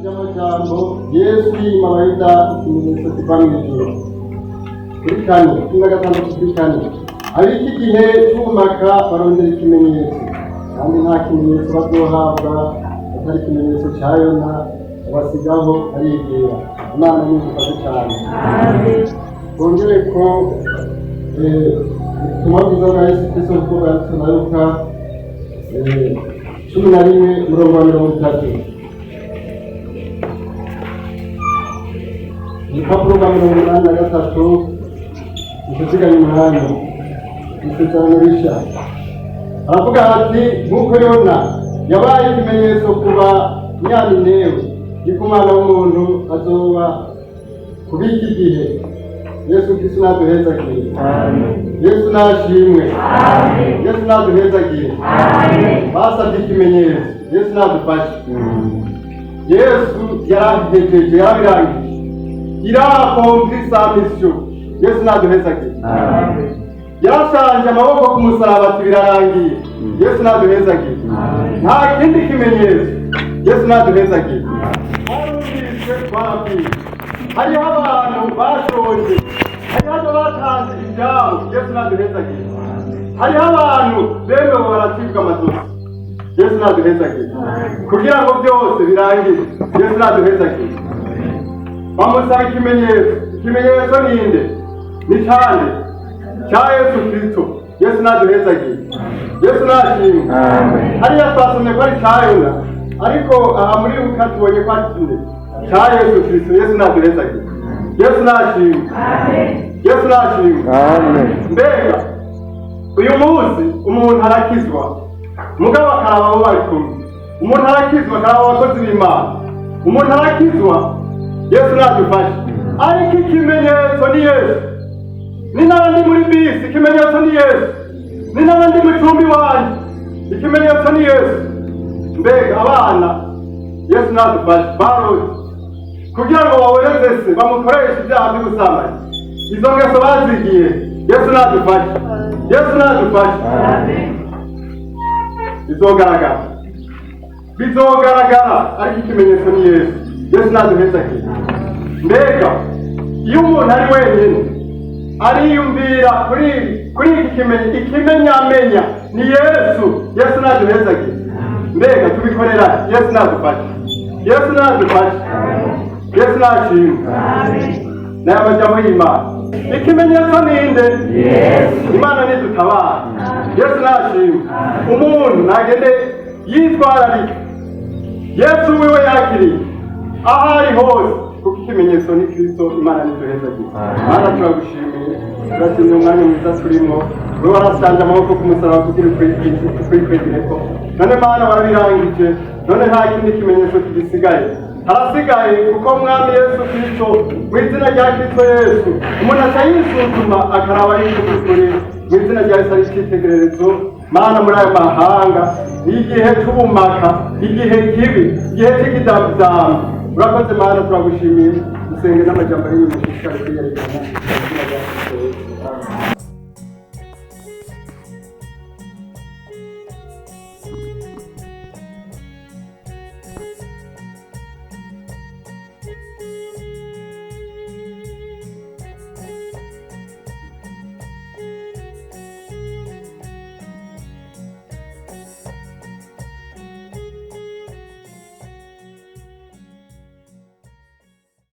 By'amajambo Yesu yima Abayuda ikimenyetso kiva mu ijuru, kuri 4, 16 kuri 4: "Ab'iki gihe cy'ubumaka barondera ikimenyetso, kandi nta kimenyetso bazohabwa atari ikimenyetso cya Yona." Abasigaho arigira. Imana nidufashe cyane. Bongere ko ubutumwa bwiza bwa Yesu Kristo kuko bwanditswe na Luka, 11, umurongo wa 30, urupapuro rwa 83, ntituziganye umwanya. Isezerano rishya aravuga ati: "Nk'uko Yona yabaye ikimenyetso ku Banyaninewe, niko Umwana w'umuntu azoba kuba iki gihe." Yesu Kristo naduhezagire. Yesu nashimwe. Yesu naduhezagire. Basabye ikimenyetso. Yesu nadufashe. Yesu yarahejeje, yarabirangije, il a accompli sa mission. Yesu naduhezagire. Yarashanje amaboko ku musaraba ati: "Birarangiye." Yesu naduhezagire. Nta kindi kimenyetso. Yesu naduhezagire. Twarumvise, twarabwiwe, hariho abantu bashonje, hariho abo batanze ibyabo. Yesu naduhezagire. Hariho abantu bemewe baracibwa amazosi. Yesu naduhezagire. Kugira ngo byose birangire. Yesu naduhezagire. Bamusaba ikimenyetso. Ikimenyetso ninde? Ni cyane cya Yesu Kristo. Yesu naduhezagire. Yesu nashimwe. Hariya twasomye ko ari cya Yona, ariko aha muri Luka tubonye ko ari kimwe cya Yesu Kristo. Yesu naduhezagire. Yesu nashimwe. Yesu nashimwe. Mbega uyu munsi umuntu arakizwa, mugabo akaraba abo bari kumwe. Umuntu arakizwa akaraba abakozi b'Imana. Umuntu arakizwa. Yesu nadufashe. Ariko ikimenyetso ni Yesu. Ni n'abandi muri bisi, ikimenyetso ni Yesu. Ni n'abandi mu cumbi wanjye, ikimenyetso ni Yesu. Mbega abana, Yesu nadufashe, barodi kugira ngo baboreze se, bamukoreshe ibyaha by'ubusambanyi, izo ngeso bazigiye? Yesu nadufashe. Yesu nadufashe. Bizogaragara, bizogaragara, ariko ikimenyetso ni Yesu. Yesu naduhezagire. Mbega iyo umuntu ari wenyine ariyumvira kuri iki kimenyi, ikimenyamenya ni Yesu. Yesu naduhezagire. Mbega tubikorera? Yesu nadufashe. Yesu nadufashe. Yesu nashimwe. N'aya majambo y'Imana, ikimenyetso ninde? Imana nidutabara. Yesu nashimwe. Umuntu nagende yitwararika Yesu wiwe yakiriye aho ari hose, kuko ikimenyetso ni Kristo. Imana niduhezagire. Mana, turagushimiye, turashimye umwanya mwiza turimo. Wewe warasanje amaboko ku musaraba kugira ukwikwegireko. None Mana, warabirangije. None nta kindi kimenyetso kigisigaye, harasigaye kuko Mwami Yesu Kristo, mu izina rya Kristo Yesu, umuntu aca yisuzuma akaraba yuko by'ukuri mu izina rya Yesu ari icyitegererezo. Mana, muri ayo mahanga, igihe c'ubumaka, igihe kibi, igihe c'ikidambizamu. Urakoze Mana, turagushimiye. Dusenge n'amajambo ari mushishikare kwiyerekana mu izina rya Kristo Yesu.